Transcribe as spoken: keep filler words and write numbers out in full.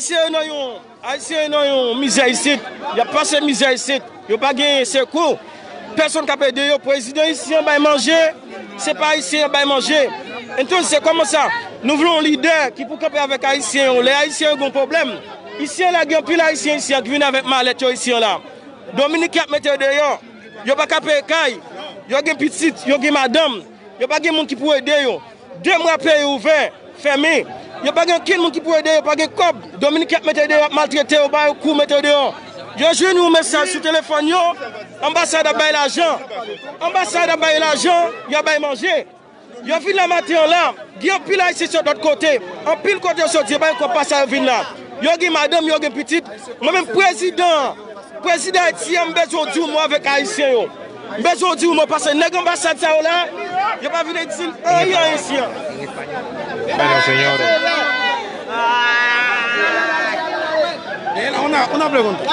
Ayisyen yo nan yon, Ayisyen yo nan yon mizè isit. Y ap pase mizè isit. Yo pa gen sekou. Pèsonn k ap ede yo. Prezidan isi an bay manje. Se pa Ayisyen an bay manje. Entonces, se kòman sa? Nou vle yon lidè ki pou kanpe avèk Ayisyen yo. Lè Ayisyen yo gen yon pwoblèm, isi an la gen anpil Ayisyen isi an ki vin avèk malèt yo isi an la. Dominik y ap mete yo deyò. Yo pa ka peye kay. Yo gen pitit, yo gen madanm. Yo pa gen moun ki pou ede yo. De mwa peyi ouvè, fèmen. Yo pa gen okenn moun ki pou ede yo, pa gen kòb. Dominik y ap mete deyò, ap maltrete yo, ba yo kou, mete yo deyò. Yo jwenn yon mesaj sou telefòn yo, anbasad ap bay lajan. Anbasad ap bay lajan, y ap bay manje. Yo vin la maten an la, gen anpil Ayisyen sot lòt kote. Anpil kote yo soti, yo pa gen kòb pa sa yo vin la. Yo gen madanm, yo gen pitit. Mwen menm prezidan, prezidan Ayiti an, m bezwen w di yon mo avèk Ayisyen yo. M bezwen w di yon mo paske nèg anbasad sa yo la, yo pa vin di n anyen, anyen isi an. Bueno, señores. Una, una pregunta.